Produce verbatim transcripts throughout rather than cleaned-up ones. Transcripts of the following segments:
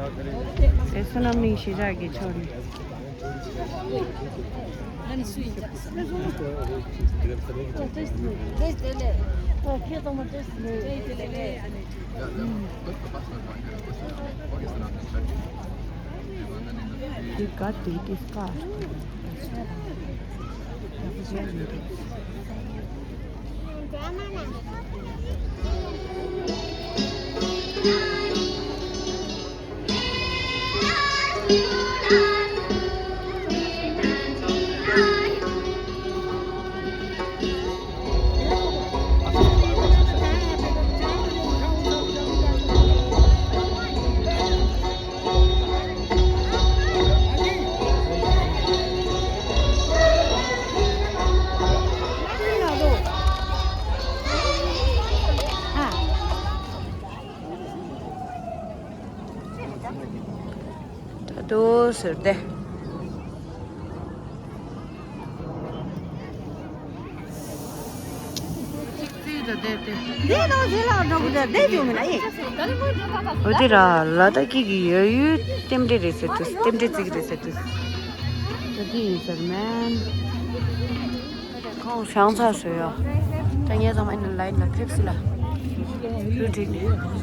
བསོད་ནམས་གླིང་གཞིས་ཆགས་ཀྱི་ཕྱོགས་ནས། He got the discard. ད་དུ་ཟེར་ཏེ། འོ་དེ་ར་ལ་དྭགས་སྐད་ཀྱི་ཡ་ཡུལ་རྟེན་འབྲེལ་རེད་ཟེར་དུས། རྟེན་འབྲེལ་བརྩི་གི་རེད་ཟེར་དུས། ད་དེ་ཡིན་ཟེར་མེན། ཁོང་བྱང་ཚ་བཟོས་ཡོད། ད་ངས་ཚང་མ་ཨ་ནི་ལའིན་ལ་ཕེབས་སི་ལ། རུ་འགྲིག་ནས།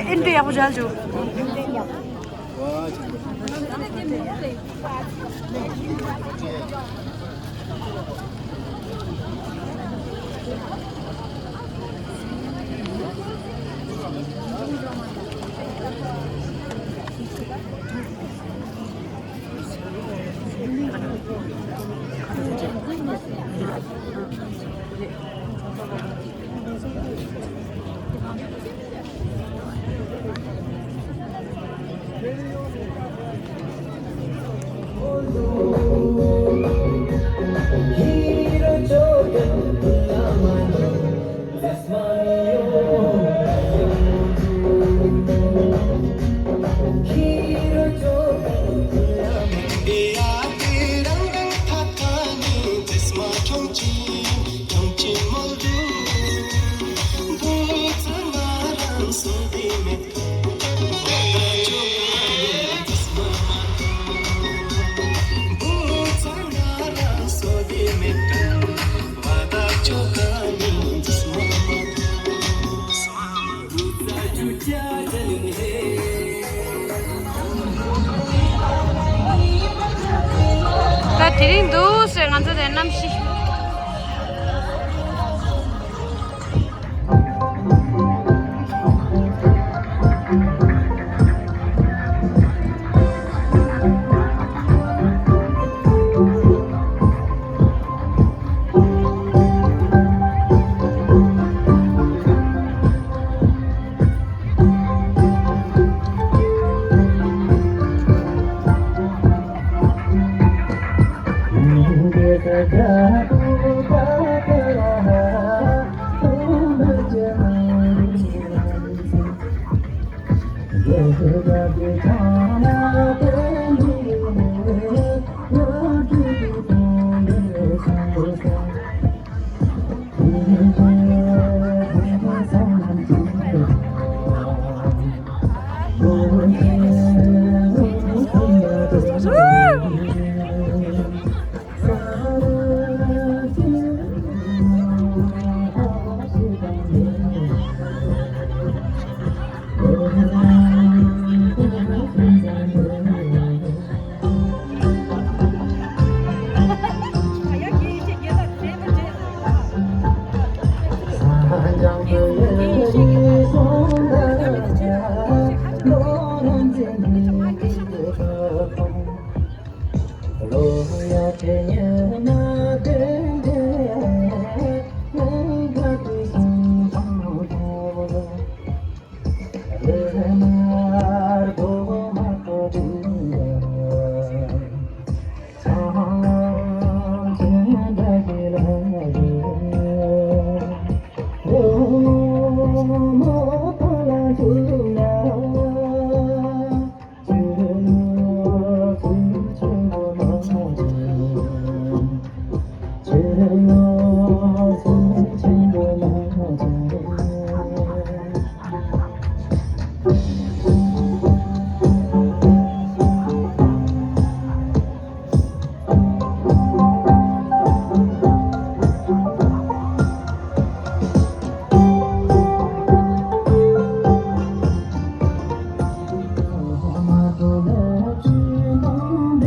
ཨེ་འདྲ་ཡག་པོ་མཇལ་བྱུང་། ད་དེ་རིང་འདུག་ཟེར་ང་ཚོ་དེ་གནམ་གཤིས།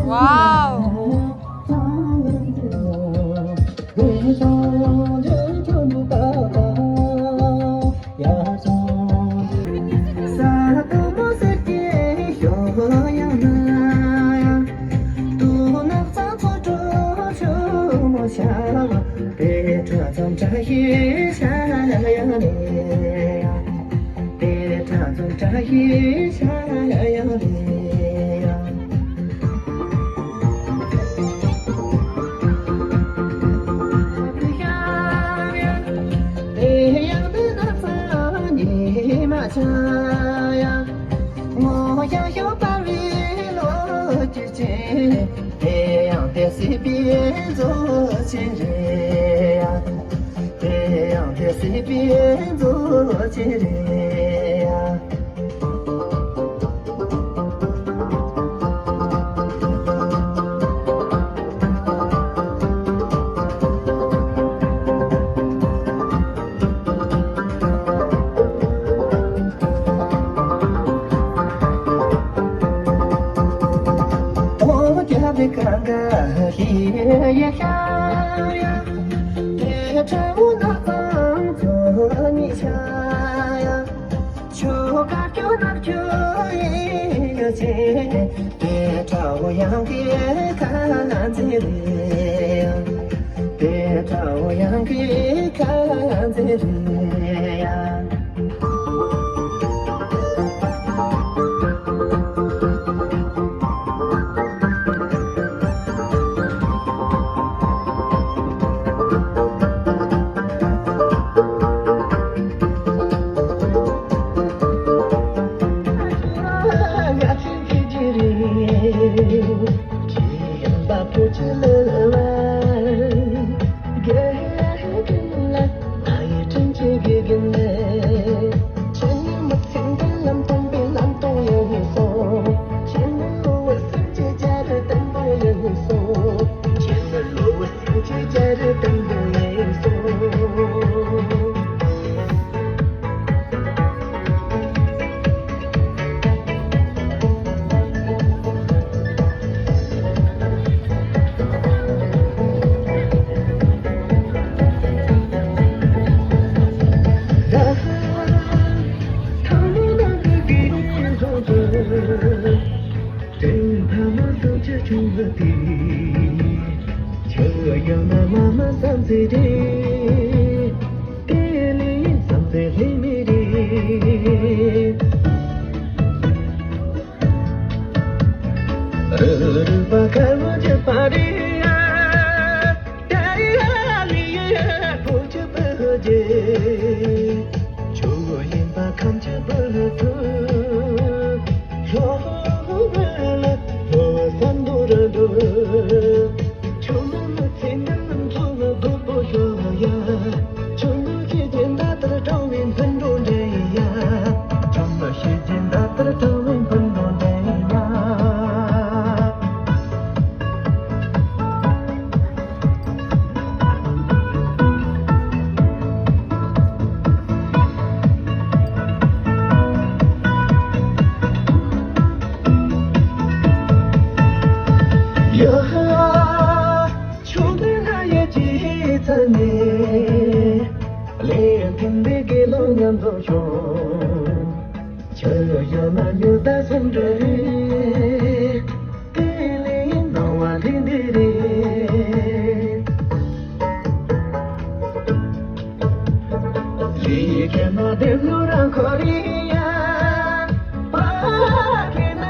Wow. དེ་ཡང་དེ་སྲིད་པའི་མཛོད་ཆེན་རེད་ཡ། དེ་ཡང་དེ་སྲིད་པའི་མཛོད་ཆེན་རེད་ཡ། དགེ་སློང་ཉམས་རྫོགས་ཤོག་ཆོས་ཡོད་ན་ཉི་ཟླ་ཟུང་འབྲེལ་རེད། དེ་ལས་སྣང་བ་ལྷན་འདྲེས་རེད། ལས་མཁན་མ་བདེ་ལུ་རང་ཁོ་རེ་ཡ། པ་ཁེ་ན་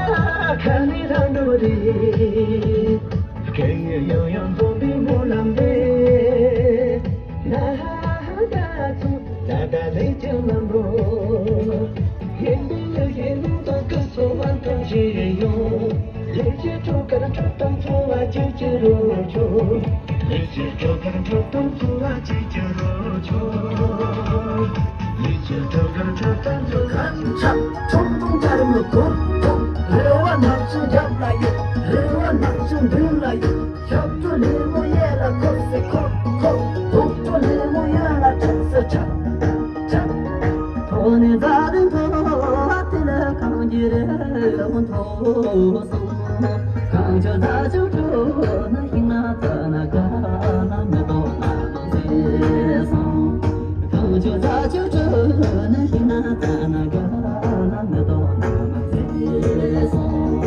ཁ་ནི་རང་འགྲོ་རེད། ཁེ་ཡང་ཡང་འཛོམས་པའི་སྨོན་ལམ་རེད། ན་ཧ་ཧ་ད་ཚུ་ད་ད་ལས་ཀྱང་ལམ་རོ། ཡེན་པི་ཡ་ཡེན་ལུང་དང་ཀི་སོ་བ་ཐམས་ཅད་ཡོང་། ལས་ཀྱི་ཁྲོ་གར་ཁྲོ་དང་འཚོ་བ་ཅི་ཅི་རོ་ཆོ། ལས་ཀྱི་ཁྲོ་གར་ཁྲོ་དང་འཚོ་བ་ཅི་ཅི་རོ་ཆོ། ལས་ཀྱི་ཁྲོ་གར་ཁྲོ་དང་འཚོ་བ་ཅི་ཅི་རོ་ཆོ། ཁྲོ་ཁྲོ་དཀར་མོ་གོ་གོ། རེ་བ་ནག་ཆུ་རྒྱབ་ལ་ཡོད། རེ་བ་ནག་ཆུ་མདུན་ལ་ཡོད། ཞབས་བྲོ་ལེ་མོ་གཡས་ལ་འཁོར་སེ་འཁོར་འཁོར། འོག་བྲོ་ལེ་མོ་གཡོན་ལ་འཁྲིག་སེ་འཁྲིག་འཁྲིག་ཐོག་ནས་རྫ་དེ་མཐོ་བ་དེ་ལ་གངས་ཀྱི་རི་བོ་མཐོ་སོང་། གངས་ཆུ་རྫ་ཆུ་བྲོ་ན་ཤིང་ནགས་རྩྭ་ནགས་དགའ་ན་མེ་ཏོག་ནགས་མ་ཟེར་སོང་། གངས་ཆུ་རྫ་ཆུ་བྲོ་ན་ཤིང་ནགས་རྩྭ་ནགས་དགའ་ན་མེ་ཏོག་ནགས་མ་ཟེར་སོང་།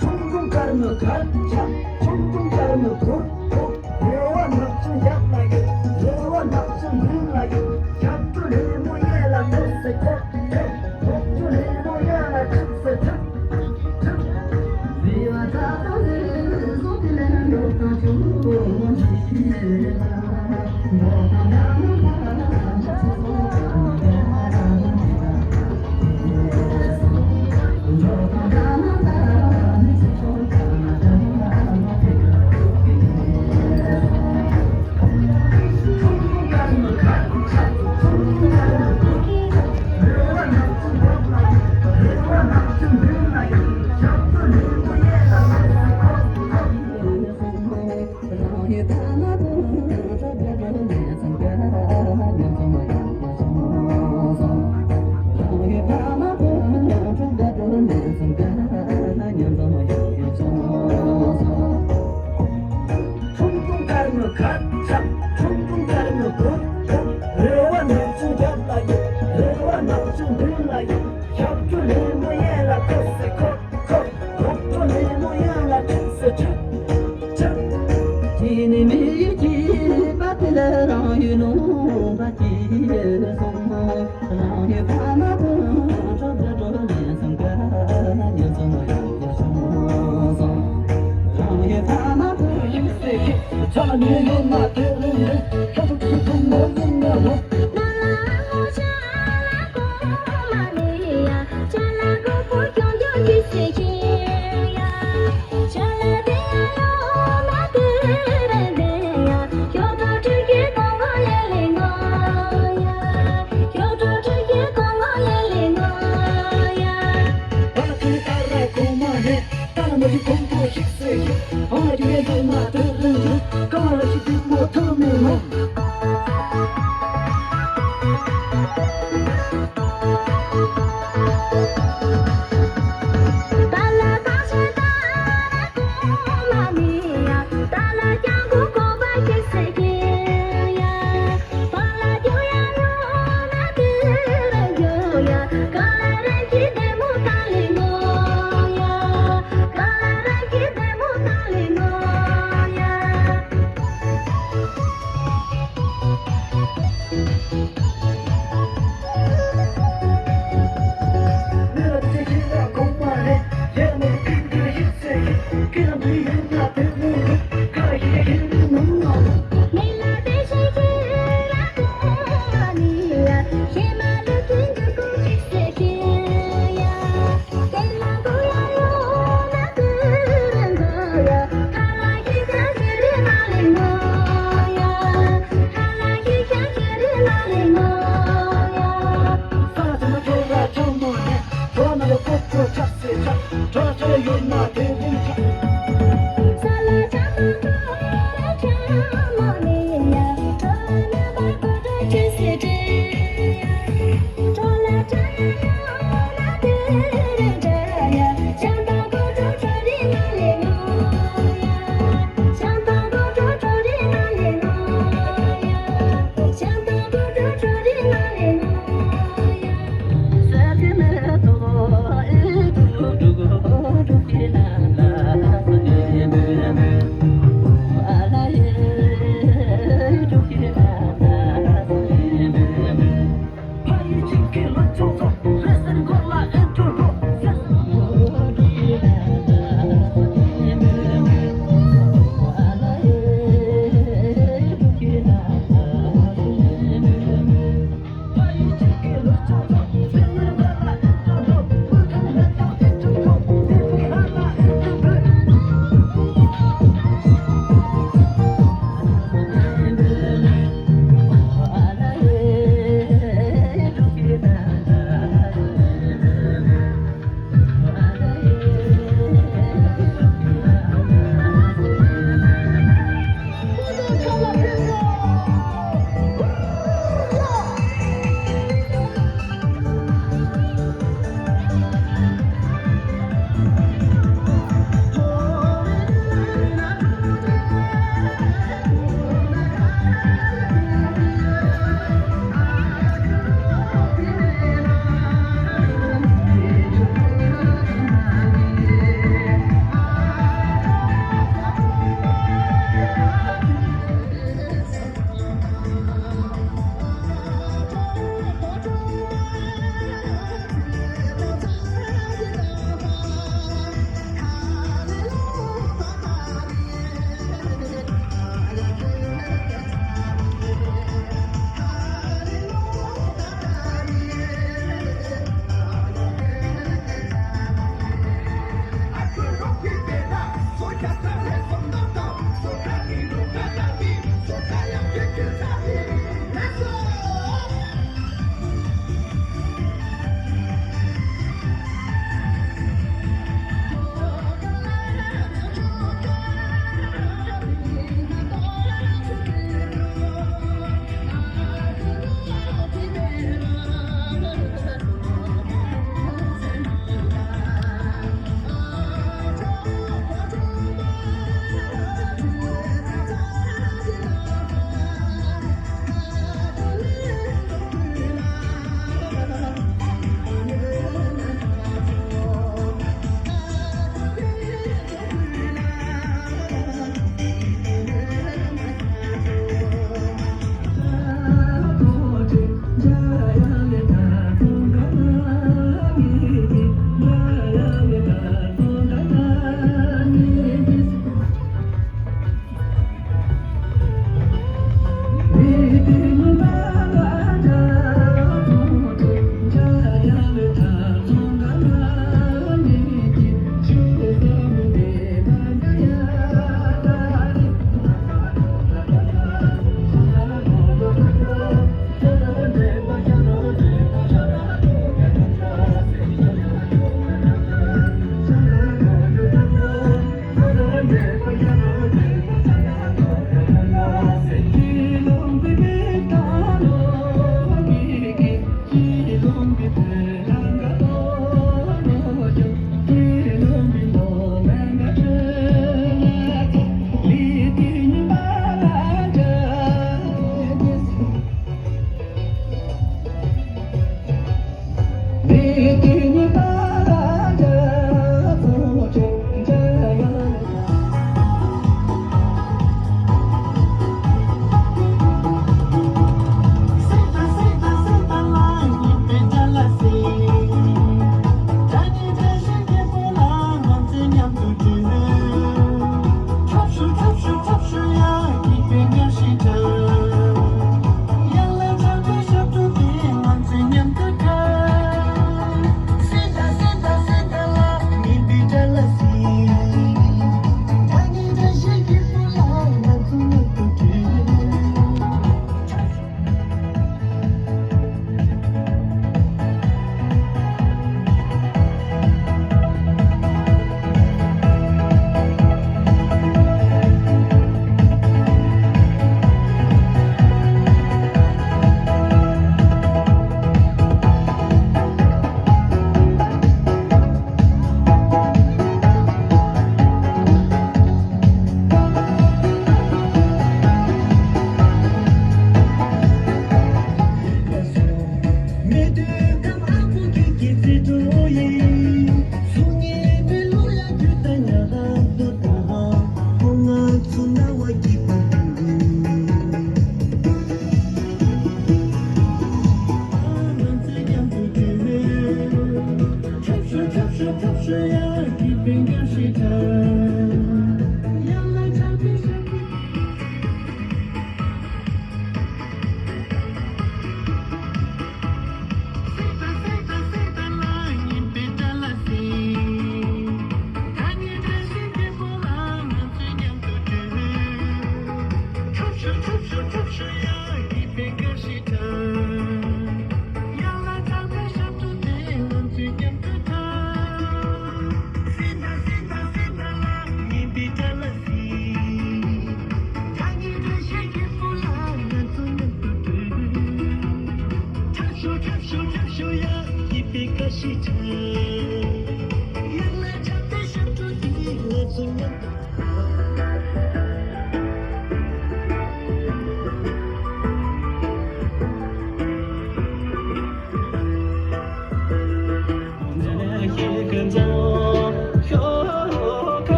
ཁྲུང་ཁྲུང་དཀར་མོ་གར་ཆག་ཁྲུང་ཁྲུང་དཀར་མོ་གུར་གུར། རེ་བ་ནག་ཆུ་ཡག་ལ་ཡོད། རེ་བ་ནག་ཆུ་མདུན་ལ་ཡོད། ཞབས་བྲོ་ལེ་མོ་གཡས་ལ་འཁོར་སེ་འཁོར་འཁོར། འོག་བྲོ་ལེ་མོ་གཡོན་ལ་འཁྲིག་སེ་འཁྲིག་འཁྲིག་བི་བ་ཙ་ཏོ་ལེ་ཟོ་ཏི་ལེ་འགྲོ་དང་ཆུ་མོ་ཞིག་ལ། ཁྲུང་ཁྲུང་དཀར་མོ་ཁ་ཆག་ཁྲུང་ཁྲུང་དཀར་མོ་གུར་གུར། རེ་བ་ནག་ཆུ་རྒྱབ་ལ་ཡོད། རེ་བ་ནག་ཆུ་མདུན་ལ་ཡོད། ཞབས་བྲོ་ལེ་མོ་གཡས་ལ་འཁོར་སེ་འཁོར་འཁོར། འོག་བྲོ་ལེ་མོ་གཡོན་ལ་འཁྲིག་སེ་འཁྲིག་འཁྲིག་དེ་ནས་མི་ཡུལ་གྱི་པ་དེ་ལ་རང་ཡུལ་ལུང་པ་སྐྱིད་སོང་། རང་ཡུལ་ཕ་མ་དང་གྲོགས་པོ་གྲོགས་ལས་སང་ག་ཉམས་སོང་ཡོད་སོང་སོང་། རང་ཡུལ་ཕ་མ་དང་ཡུལ་སེ་ཁྱེད་ཆ་ནས་ཡོད་ན་དེ་རིང་ནས་ཁ་ཐུག་ཁུ་ཐུག་མོ་ཡིན་ན་ལོ།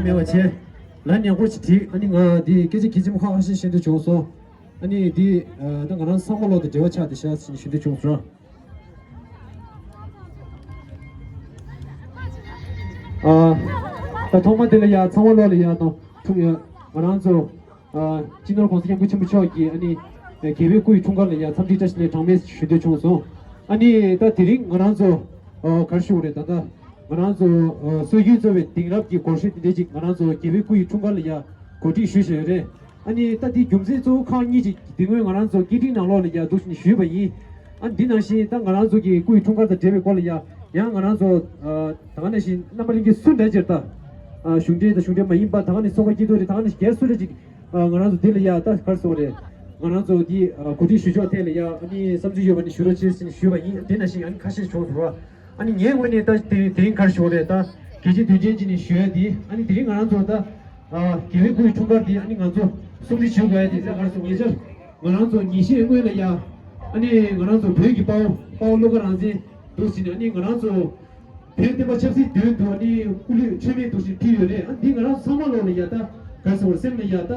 མེད་པ་བྱས། ལན་ཡག་པོ་ཞིག་བྲིས། ཨ་ནི་ང་འདི་སྐད་ཆ་གལ་ཆེན་པོ་ཁ་ཤས་བཤད་འདོད་བྱུང་སོང་། ཨ་ནི་འདི་ད་ང་རང་ཚང་མ་ལོག་དང་འབྲེལ་བ་ཆགས་བསྡད་ཤག་ཞུ་འདོད་བྱུང་སོང་། ཨ། ད་ཐོག་མ་དེ་ལ་ཡ་ཚང་མ་ལོག་ལ་ཡ་དང་ཐུག་ཡ་ང་རང་ཚོ། ཨ། སྤྱི་ནོར་༸གོང་ས་༸སྐྱབས་མགོན་ཆེན་པོ་མཆོག་གིས་ཨ་ནི་རྒྱལ་བའི་སྐུ་ཡི་འཁྲུངས་སྐར་ལ་ཡ་འཚམས་འདྲི་བཀྲ་ཤིས་བདེ་ལེགས་གྲངས་མེད་ཞུ་འདོད་བྱུང་སོང་། ཨ་ནི་ད་དེ་རིང་ང་རང་ཚོ་ཨ་ག་རེ་ཞུ་དགོས་རེད། ད་ལྟ་ང་རང་ཚོ་ཨ་སྲོལ་རྒྱུན་གཙོ་བའི་དེང་རབས་ཀྱི་སྒོར་གཞས་དེ་འདྲས་ཅིག་ང་རང་ཚོ་རྒྱལ་བའི་སྐུ་ཡི་འཁྲུངས་སྐར་ལ་ཡ་གོ་སྒྲིག་ཞུས་བཞག་ཡོད་རེད། ཨ་ནི་ད་དེའི་རྒྱུ་མཚན་གཙོ་བོ་ཁག་གཉིས་ཅིག་དེ་སྔོན་ང་རང་ཚོ་སྐད་འཕྲིན་ནང་ལོགས་ལ་ཡ་འདུག་ཞིག་ཞུས་པ་ཡིན། ཨ་འདི་ནང་བཞིན་ད་ང་རང་ཚོ་གི་སྐུ་ཡི་འཁྲུངས་སྐར་དང་འབྲེལ་བའི་སྐོར་ལ་ཡ་ཡང་ང་རང་ཚོ་ཨ་ད་ག་ནང་བཞིན་རྣམ་པ་ལྷན་རྒྱས་སུ་འདྲ་ཅིག་ད་ཨ་གཞུང་འབྲེལ་དང་གཞུང་འབྲེལ་མ་ཡིན་པ་ད་ག་ནང་བཞིན་ཚོགས་པ་སྐྱིད་སྡུག་རེད། ད་ག་ནང་བཞིན་སྒེར་སུ་འདྲ་ཅིག་ཨ་ང་རང་ཚོ་འདི་ལ་ཡ་ད་ག་རེ་ཟེར་དགོས་རེད། ང་རང་ཚོ་འདི་ཨ་གོ་སྒྲིག་ཞུ་ཕྱོགས་ཐད་ལ་ཡ་ཨ་ནི་བསམ་ཚུལ་ཡོད་པ་ནི་ཞུ་རོགས་བྱེད་ཟེར་ནས་ཞུས་པ་ཡིན། དེ་ནང་བཞིན་ཨ་ནི་ཁ་ཤས་བྱུང་སོང་ར། ཨ་ནི་ངའི་ངོས་ནས་ད་དེ་དེ་རིང་ག་རེ་ཞུ་དགོས་རེད། ད་གལ་ཆེ་དོན་ཆེན་ཅིག་ནས་ཞུ་ཡ་འདི་ཨ་ནི་དེ་རིང་ང་རང་ཚོ་ད་ཨ་རྒྱལ་བའི་སྐུའི་འཁྲུངས་སྐར་འདི་ཨ་ནི་ང་ཚོ་སྲུང་བརྩི་ཞུ་དགོས་ཡ་དེ་ད་ག་རེ་ཟེར་ངེད་ཅག་ང་རང་ཚོ་ཉིན་ཤས་སྔོན་ལ་ཡ་ཨ་ནི་ང་རང་ཚོ་བོད་ཀྱི་དཔའ་བོ་དཔའ་བོ་བློ་དགའ་རང་བཙན་འདུག་ཟེར་ནས་ཨ་ནི་ང་རང་ཚོ་བོད་བསྟན་པ་ཆབ་སྲིད་དོན་དུ་ཨ་ནི་སྐུ་ལུས་མཆོད་མེ་འདུག་ཟེར་ཕུལ་ཡོད་རེད། ཨ་འདི་ང་རང་ཚང་མ་ལོག་ལ་ཡ་ད་ག་རེ་ཟེར་སེམས་ལ་ཡ་ད།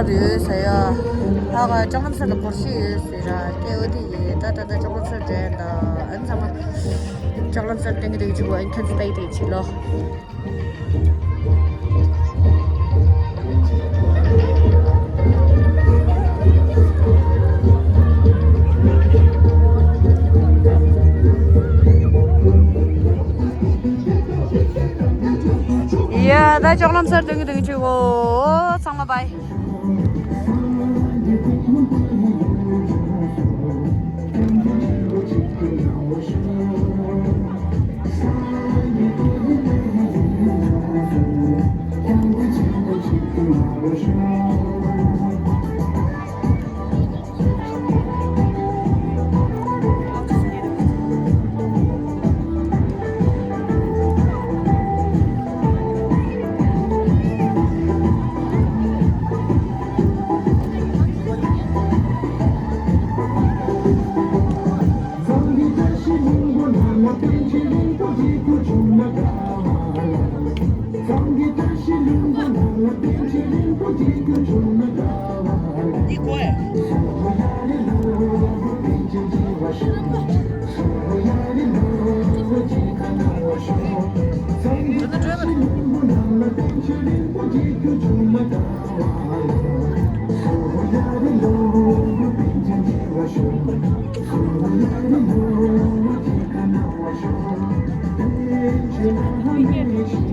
རེད་ཟེར་ཡ། ཧ་ག་ལྕོག་ལམ་སེང་ལ་སྒོར་གཞས་ཡོད་ཟེར་ར། དེ་འོ་དེ་ཡིན། ད་ད་ད་ལྕོག་ལམ་སེང་འདྲེན་ད། ཨན་ཚང་མ་ལྕོག་ལམ་སེང་སྟེང་གི་དེ་གི་ཅིག་གོ་ཨན་ཁན་སྟེ་དེ་ཅི་ལོ། ཡ་ད་ལྕོག་ལམ་སེང་སྟེང་གི་དེ་གི་ཅིག་གོ། ཚང་མ་བཱའི། འདི་གོ་ཨེ། འགྲོ་ན་འགྲོ་ཨེ་མ།